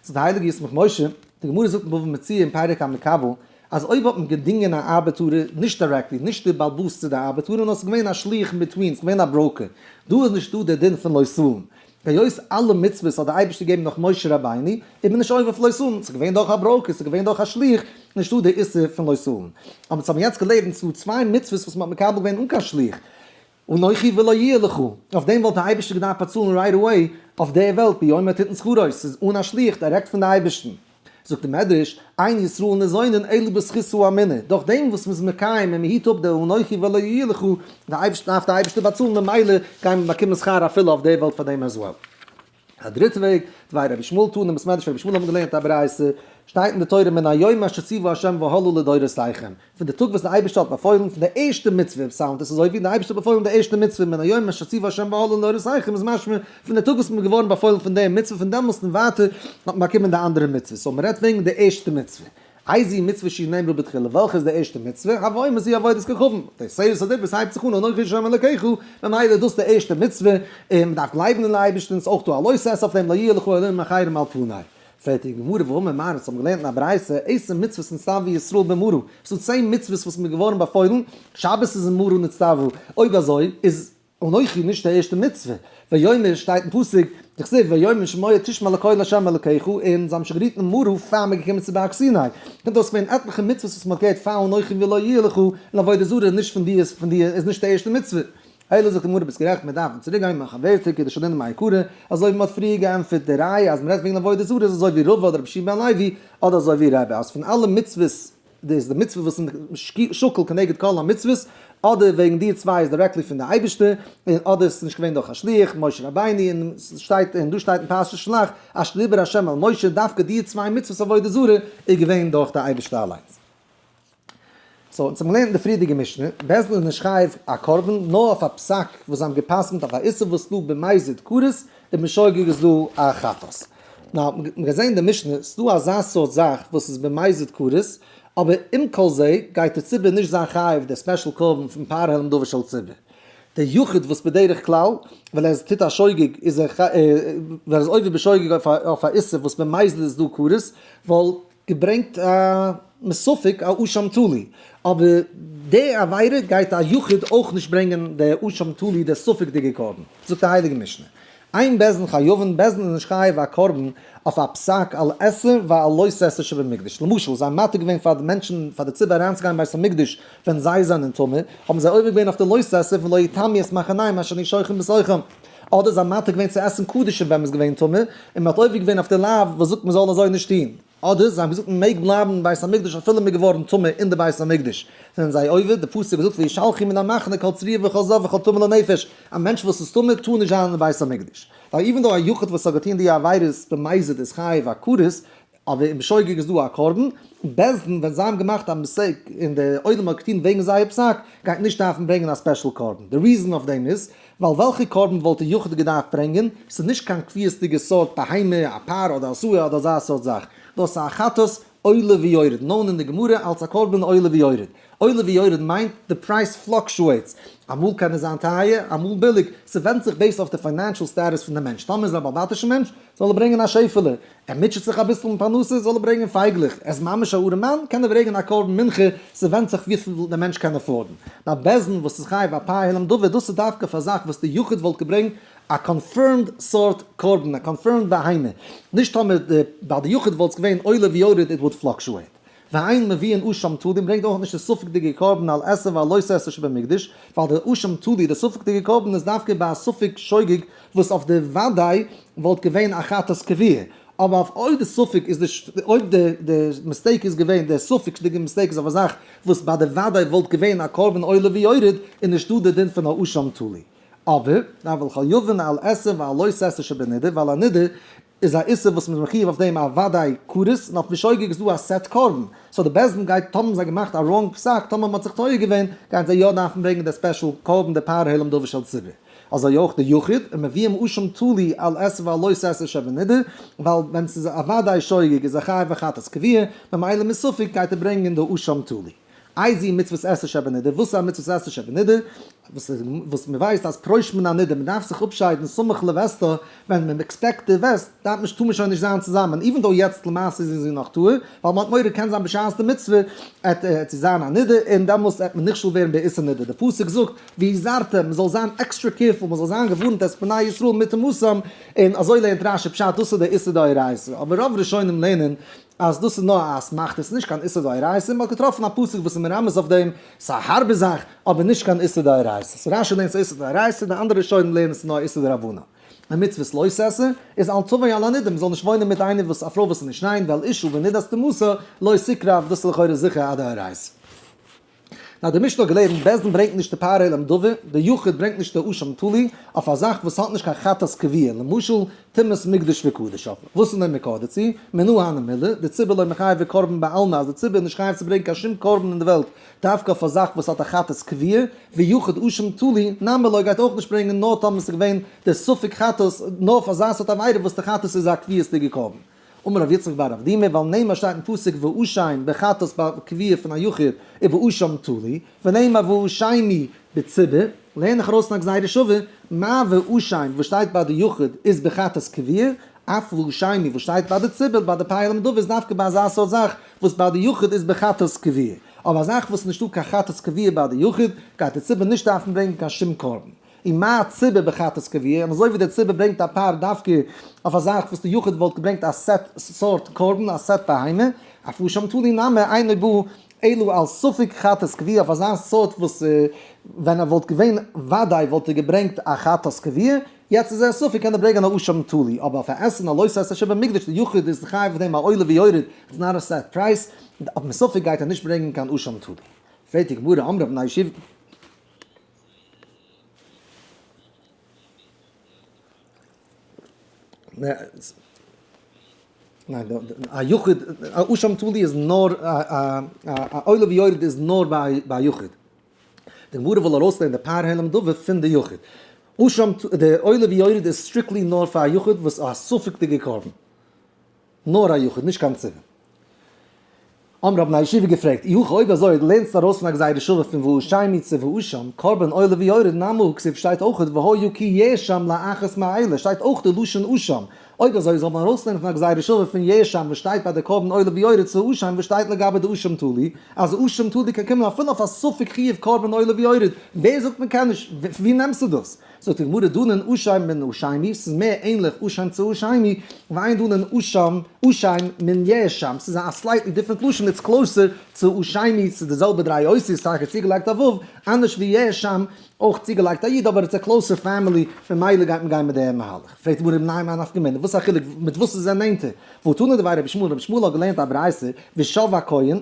A: זאגט דער הייליגער ישמח משה, די גמרא זאגט אין בבא מציעא אין פרק המקבל, אז אויב האט מען געדינגען א ארבעטארער, נישט directly, נישט די בעל הבית צו די ארבעטארער, נאר ס'איז געווען א שליח אין between, ס'איז געווען א broker, דא איז נישטא דער דין פון לא תלין. היות אלע מצוות האט דער אייבערשטער געגעבן נאך משה רבינו, איז מען נישט עובר אויף לא תלין, ס'איז געווען דורך א broker, ס'איז געווען דורך א שליח, נישטא דער איסור פון לא תלין. אבער אונז האבן יעצט געלערנט ס'דא צוויי מצוות וואס מ'האט מקבל געווען אן קיין שליח, אנכי ולא יהיה לך, אויף דעם וואלט דער אייבערשטער געדארפט באצאלן right away אויף דער וועלט ביומו תתן שכרו, ס'איז אן א שליח דירעקט פון די אייבערשטן. זאגט דער מדרש, אין ישראל ניזונין אלא בזכות האמונה, דורך דעם וואס מ'איז מקיים און מ'היט אפ די אנכי ולא יהיה לך, די אייבערשטן דארף דער אייבערשטער באצאלן ממילא גייען מיר באקומען שכר אפילו אויף דער וועלט פאר דעם as well. א דריטע וועג, דבי רבי ישמעאל תנא, בית מדרש פון רבי ישמעאל האבן געלערנט א ברייתא, שטייט אין די תורה מן היום אשר ציוה ה' והלאה לדורותיכם, פון די טאג וואס די אייבערשטער האט באפוילן פון די ערשטע מצוה, sound עס אזוי ווי די אייבערשטער האט באפוילן די ערשטע מצוה מן היום אשר ציוה ה' והלאה לדורותיכם איז משמע פון די טאג וואס מען איז געווארן באפוילן פון די מצוה פון דעמאלסט און ווייטער האט מען באקומען די אנדערע מצוות, so מען רעדט וועגן די ערשטע מצוה. איזוהי מצוה שנאמרה בתחילה, וועלכע איז די ערשטע מצוה? הוי אומר זו עבודת כוכבים, די עשרת הדיברות הייבט זיך אן אנכי השם אלקיך, ממילא איז דאס די ערשטע מצוה, און מען דארף גלייבן אין אייבערשטן, ס'איז אויך דא א לא תעשה אויף דעם לא יהיה לך אלהים אחרים על פני. פרעגט די גמרא והאמר מר, אונז האבן געלערנט אין א ברייתא, עשר מצוות נצטוו ישראל במרה, ס'איז דא 10 מצוות וואס מ'איז געווארן באפוילן, שבת איז אין מרה נצטוו, אויב אזוי איז אנכי נישט די ערשטע מצוה, ויאמר שטייט אין פסוק, דכתיב ויאמר שמוע תשמע לקול ה' אלקיך, און זיי האבן שוין גערוהט אין מרה פאר מ'איז געקומען צו בארג סיני, קומט אויס געווען עטליכע מצוות וואס מ'האט געהערט פאר אנכי ולא יהיה לך, און עבודה זרה איז נישט פון די פון די איז נישט די ערשטע מצוה. אלא זאגט די גמרא ביסט גערעכט מיר דארפן צוריק גיין מאכן ווערטער כדשנין מעיקרא, אזוי ווי מ'האט פריער געענטפערט די ראיה אז מ'רעדט וועגן עבודה זרה איז אזוי ווי רבא אדער רבי יהושע בן לוי אדער אזוי ווי רבי אז פון אלע מצוות דאס איז די מצוה וואס איז שקול כנגד כל המצוות, אדער וועגן די צוויי איז directly פון די אייבערשטער, און אדער עס איז נישט געווען דורך א שליח, משה רבינו, און שטייט און דא שטייט אין פרשת שלח, אשר דיבר ה' אל משה, דווקא די צוויי מצוות עבודה זרה איז געווען דורך די אייבערשטער אליינס. so, אונז האבן געלערנט אין די פריערדיגע משנה, בית דין איז נישט חייב א קרבן נאר אויף א פסק וואס זיי האבן גע'פסק'נט אויף א איסור וואס איז דא במזיד כרת, און בשוגג איז דא א חטאת. now, מ'גייט זען אין די משנה, ס'דא אזא סארט זאך וואס איז במזיד כרת, אבער עם כל זה גייט די ציבור נישט זיין חייב די special קרבן פון פר העלם דבר של ציבור. די יחיד וואס בדרך כלל ווען ער טוט א שוגג איז ער ווען ער איז עובר בשוגג אויף א איסור וואס במזיד איז דא כרת, ווייל. געברענגט א מספק א אשם תלוי, אבער די עבירה גייט א יחיד אויך נישט ברענגען די אשם תלוי די ספק'דיגע קרבן, זאגט די הייליגע משנה, אין בית דין חייבין, בית דין איז נישט חייב א קרבן אויף א פסק על עשה ועל לא תעשה שבמקדש, למשל זיי מתיר געווען פאר די מענטשן פאר די ציבור אריינצוגיין אין בית המקדש ווען זיי זענען טמא, האבן זיי עובר געווען אויף די לא תעשה פון לא יטמאו את מחניהם אשר אני שוכן בתוכם, אדער זיי מתיר געווען צו עסן קדשים ווען מ'איז געווען טמא, און מ'האט עובר געווען אויף די לאו וואס זאגט מ'זאל אזוי נישט טון. אדער זיי האבן געזאגט מען מעג בלייבן אין בית המקדש אפילו מען איז געווארן טמא אין די בית המקדש, זענען זיי עובר, די פסוק זאגט וישלחו מן המחנה כל צרוע וכל זב וכל טמא לנפש, א מענטש וואס איז טמא טאר נישט זיין אין די בית המקדש, ווייל even though א יחיד וואס האט געטון די עבירות במזיד איז חייב א כרת, אבער אין בשוגג איז דא א קרבן, בית דין ווען זיי האבן געמאכט א mistake און די עולם האט געטון וועגן זייער פסק, גייט נישט דארפן ברענגען א special קרבן, די reason אויף דעם איז, ווייל וועלכע קרבן וואלט די יחיד געדארפט ברענגען? ס'איז נישט קיין קביעות'דיגע סארט בהמה, א פר אדער א שעיר אדער אזא סארט זאך. דאס איז א חטאת עולה ויורד, known אין די גמרא אלס א קרבן עולה ויורד. עולה ויורד מיינט די פרייז fluctuates, אמאל קען עס זיין טייער, אמאל ביליג, ס'ווענדט זיך based אויף די financial status פון די מענטש, טאמער איז ער א בעל בתישע מענטש, זאל ער ברענגען א שעפעלע, ער מוטשעט זיך אביסל מיט פרנסה, זאל ער ברענגען פייגלעך, ער איז ממש א ארעמאן, קען ער ברענגען א קרבן מנחה, ס'ווענדט זיך וויפיל דער מענטש קען afford ן. נאר בית דין וואס איז חייב א פר העלם דבר, דאס איז דווקא פאר א זאך וואס די יחיד וואלט געברענגט א confirmed סארט קרבן, א confirmed בהמה, נישט טאמער די ביי די יחיד וואלט עס געווען עולה ויורד it would fluctuate. ואין מביאין אשם תלוי ברענגט אויך נישט די ספק'דיגע קרבן על עשה ועל לא תעשה שבמקדש, ווייל די אשם תלוי, די ספק'דיגע קרבן איז דווקא ביי א ספק שוגג וואס אויף די וודאי וואלט געווען א חטאת קבוע, אבער אויף אויב די ספק איז די אויב די די mistake איז געווען די ספק'דיגע mistake איז אויף א זאך וואס ביי די וודאי וואלט געווען א קרבן עולה ויורד איז נישטא די דין פון א אשם תלוי. אבער, אבל חייבין על עשה ועל לא תעשה שבנידה, ווייל א נידה איז א איסור וואס מ'איז מחיוב אויף דעם א וודאי כרת, און אויף בשוגג איז דא א set קרבן, so די בית דין גייט טאמער זיי געמאכט א wrong פסק טאמער מ'האט זיך טועה געווען גייען זיי יא דארפן ברענגען די special קרבן די פר העלם דבר של ציבור. אזוי אויך די יחיד, און מביאים אשם תלוי על עשה ועל לא תעשה שבנידה, ווייל ווען ס'איז א וודאי שוגג איז ער חייב א חטאת קבוע, ממילא מספק גייט ער ברענגען די אשם תלוי. איזהו מצוות עשה שבנידה, וואס איז א מצוות עשה שבנידה? וואס מען ווייסט אז פרוש מן הנידה, מען דארף זיך אפשיידן סמוך לווסתה, ווען מען expect די וסת, דארף מען טאר מען שוין נישט זיין צוזאמען, even though יעצט למעשה איז זי נאך טהור, ווייל מען האט מורא קען זיין בשעת די מצוה עט זי זיין א נידה, און דעמאלס עט מען נכשל ווערן באיסור נידה, די פסוק זאגט והזרת, מען זאל זיין extra careful, מען זאל זיין געווארנט את בני ישראל מטומאתם, און אזוי לערנט רשי פשט, דאס איז די איסור דאורייתא, אבער רוב ראשונים לערנען אז דאס איז נאר א אסמכתא, ס'איז נישט קיין איסור דאורייתא, מ'האט געטראפן א פסוק וואס איז מרמז אויף דעם, ס'איז א הארבע זאך, אבער נישט קיין איסור דאורייתא. so רשי לערנט ס'איז איסור דאורייתא, די אנדערע ראשונים לערנען ס'איז נאר איסור דרבנן. א מצוות לא תעשה, איז אל תבוא אל הנידה, מ'זאל נישט וואוינען מיט איינער וואס א פרוי וואס איז נישט ריין, ואל אשה בנדת טומאתה לא תקרב, דאס איז לכאורה זיכער א דאורייתא. נאר די משנה האט געלערנט, בית דין ברענגט נישט די פר העלם דבר, די יחיד ברענגט נישט די אשם תלוי, אויף א זאך וואס האט נישט קיין חטאת קבוע, למשל, טומאת מקדש וקדשיו. וואס איז דער מקור דערצו? מנא הני מילי, דציבור לא מיחייב בקרבן בעלמא, אז די ציבור איז נישט חייב צו ברענגען קיין שום קרבן אין די וועלט, דווקא אויף א זאך וואס האט א חטאת קבוע, ויחיד אשם תלוי, נמי לא גייט אויך נישט ברענגען נאר טאמער ס'איז געווען דער ספק חטאת, נאר אויף אזא סארט עבירה וואס די חטאת איז א קביעות'דיגע קרבן. אמר רב יצחק בר אבדימי, ווייל נאמר שטייט אין פסוק ואשם בחטאת ביי קביעה פון א יחיד ובאשם תלוי, ונאמר ואשמי בציבור, לערן איך ארויס פון א גזירה שווה, מה ואשם וואס שטייט ביי די יחיד איז בחטאת קביעה, אף ואשמי וואס שטייט ביי די ציבור ביי די פר העלם דבר איז דווקא ביי אזא סארט זאך וואס ביי די יחיד איז בחטאת קביעה, אבער א זאך וואס איז נישטא קיין חטאת קביעה ביי די יחיד, גייט די ציבור נישט דארפן ברענגען קיין שום קרבן. ומה ציבור בחטאת קבוע, און אזוי ווי דער ציבור ברענגט א פר דווקא אויף א זאך וואס די יחיד וואלט געברענגט א set סארט קרבן, א set בהמה, אף אשם תלוי נמי אינו בא אלא על ספק חטאת קבוע, אויף אזא סארט וואס ווען ער וואלט געווען וודאי וואלט ער געברענגט א חטאת קבוע, יעצט איז ער ספק קען ער ברענגען א אשם תלוי, אבער אויף א עשה און א לא תעשה שבמקדש די יחיד איז חייב אויף דעם א עולה ויורד, it's not a set price, אויף מספק גייט ער נישט ברענגען קיין אשם תלוי. פרעגט די גמרא אמרי בני ישיבה. ניין, א יחיד, א אשם תלוי איז נאר, א עולה ויורד איז נאר ביי א יחיד. די גמרא וויל ארויסלערנען די פר העלם דבר פון די יחיד. אשם, די עולה ויורד איז strictly נאר פאר א יחיד וואס א ספק'דיגע קרבן. נאר א יחיד, נישט קיין ציבור. האבן רבני הישיבה געפרעגט, אי הכי אויב אזוי לערנסטו ארויס פון א גזירה שוה פון ואשמי צו ואשם, קרבן עולה ויורד נמי הכתיב שטייט אויך והיה כי יאשם לאחת מאלה שטייט אויך די לשון אשם, אויב אזוי זאל מען ארויסלערנען פון א גזירה שוה פון ישם וואס שטייט ביי די קרבן עולה ויורד צו אשם וואס שטייט לגבי די אשם תלי, אז אשם תלי קען קומען אפילו אויף א ספק חיוב קרבן עולה ויורד, ווער זאגט מען קען נישט? ווי נעמסטו דאס? זאגט די גמרא דנין אשם מן אשמי, ס'איז מער ענליך אשם צו אשמי, ואין דנין אשם אשם מן ישם, ס'איז א slightly different לשון, it's closer צו אשמי, ס'איז די זעלבע דריי אותיות, טאקע צוגעלייגט א ו', אנדערש ווי ישם, אויך צוגעלייגט א י', אבער it's a closer family, ממילא גייט מען גיין מיט דעם מהלך. פרעגט די גמרא ומאי מאי נפקא מינה, וואס איז א חילוק מיט וואס איז ער נענטער? והתנא דבי רבי ישמעאל, רבי ישמעאל האט געלערנט א ברייתא, ושב הכהן,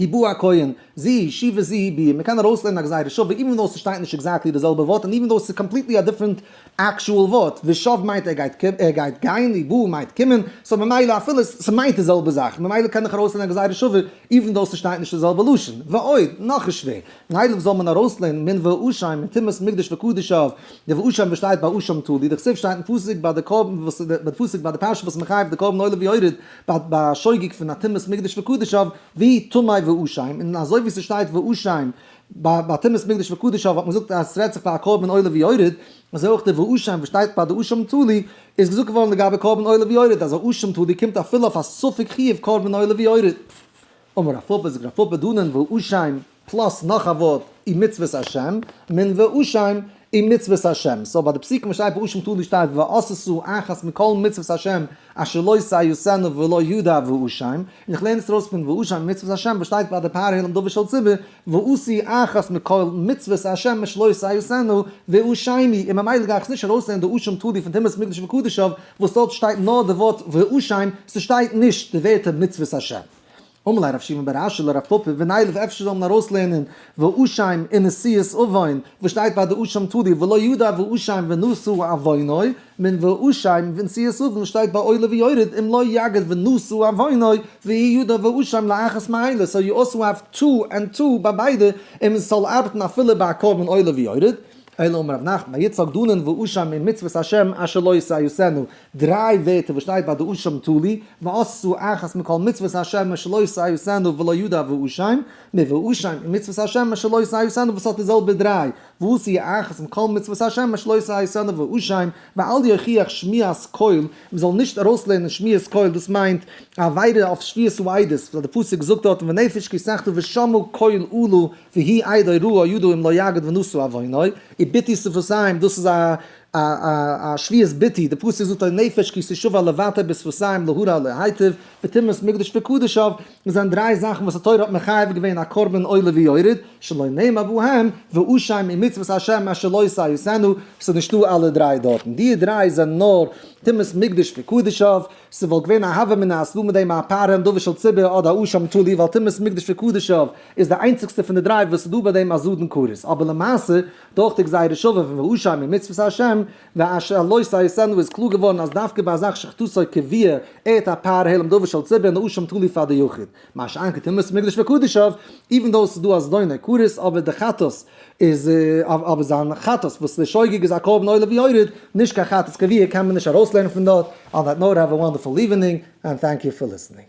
A: ובא הכהן, זו שיבה זו ביאה, מען קען ארויסלערנען א גזירה שווה even though ס'שטייט נישט exactly די זעלבע ווארט און even though ס'איז completely א different actual ווארט, ושב מיינט ער גייט ער גייט גיין, ובא מיינט קומען, so ממילא אפילו ס'מיינט די זעלבע זאך, ממילא קען איך ארויסלערנען א גזירה שווה even though ס'שטייט נישט די זעלבע לשון. ועוד, נאך איז שווער, נילף זאל מען ארויסלערנען מן ואשם מטומאת מקדש וקדשיו, די ואשם וואס שטייט ביי אשם תלי, דכתיב שטייט אין פסוק ביי די קרבן וואס די פסוק ביי די פרשה וואס מחייב די קרבן עולה ויורד, ביי ביי שוגג פון א טומאת מקדש וקדשיו, ווי טמא ואשם, און אזוי ווי ס'שטייט ואשם ביי ביי טומאת מקדש וקדשיו האט מען געזאגט אז ס'רעדט זיך ביי א קרבן עולה ויורד, אזוי אויך די ואשם וואס שטייט ביי די אשם תלי איז געזאגט געווארן לגבי קרבן עולה ויורד אז א אשם תלי קומט אפילו אויף א ספק חיוב קרבן עולה ויורד. אמר רב פפא זאגט רב פפא דנין ואשם plus נאך א ווארט ומצוות השם, מן ואשם ומצוות השם, so ביי די פסוקים וואס שטייט באשם תלי שטייט ועשתה אחת מכל מצוות השם אשר לא תעשינה ולא ידע ואשם, און איך לערן עס ארויס פון ואשם ומצוות השם וואס שטייט ביי די פר העלם דבר של ציבור ועשי אחת מכל מצוות השם אשר לא תעשינה ואשמי, און ממילא גיי איך עס נישט ארויסלערנען די אשם תלי פון טומאת מקדש וקדשיו וואס דארט שטייט נאר די ווארט ואשם, ס'שטייט נישט די ווערטער מצוות השם. אמר ליה רב שימי בר אשי לרב פפא, ונילף אפשר זאל מען ארויסלערנען ואשם ונשיאת עוון, וואס שטייט ביי די אשם תלי ולא ידע ואשם ונשא עוונו, מן ואשם ונשיאת עוון וואס שטייט ביי עולה ויורד אם לא יגיד ונשא עוונו ואי ידע ואשם לאחת מאלה, so you also have two and two ביי ביידע און עס זאל ארבעטן אפילו ביי א קרבן עולה ויורד. אלא אמר רב נחמן בר יצחק דנין ואשם ומצוות השם אשר לא תעשינה, דריי ווערטער וואס שטייט ביי די אשם תלי, ועשו אחת מכל מצוות השם אשר לא תעשינה ולא ידע ואשם, מ ואשם ומצוות השם אשר לא תעשינה וואס האט די זעלבע דריי, ועשו אחת מכל מצוות השם אשר לא תעשינה ואשם, ואל יוכיח שמיעת קול, מען זאל נישט ארויסלערנען שמיעת קול, דאס מיינט א עבירה אויף שביעת העדות, ווייל די פסוק זאגט דארטן ונפש כי תחטא ושמעה קול אלה והוא עד או ראה ידע אם לא יגיד ונשא עוונו, וביטוי שפתיים, דאס איז א א א שבועת ביטוי, די פסוק זאגט נפש כי תשבע לבטא בשפתיים להרע להיטיב, וטומאת מקדש וקדשיו, דאס זענען דריי זאכן וואס די תורה האט מחייב געווען א קרבן עולה ויורד, שלא נאמר בהם, ואשם ומצוות השם אשר לא תעשינה, ס'איז נישטא אלע דריי דארטן, די דריי זענען נאר טומאת מקדש וקדשיו, ס'וואלט געווען א הוה אמינא אז ס'דא מיט דעם א פר העלם דבר של ציבור אדער א אשם תלי ווייל טומאת מקדש וקדשיו איז די איינציגסטע פון די דריי וואס איז דא ביי דעם א זדון כרת אבער למעשה דורך די גזירה שווה פון ואשם ומצוות השם ואשר לא תעשינה איז קלאר געווארן אז דווקא ביי א זאך שחטאתו קבועה ער'ט א פר העלם דבר של ציבור און אשם תלי פאר די יחיד מה שאין כן טומאת מקדש וקדשיו even though ס'איז דא א זדון כרת אבער די חטאת איז אבער זיין חטאת וואס די שוגג איז א קרבן עולה ויורד נישט קיין חטאת קבועה קען מען נישט ארויסלערנען פון דארט. On that note have a wonderful evening and thank you for listening.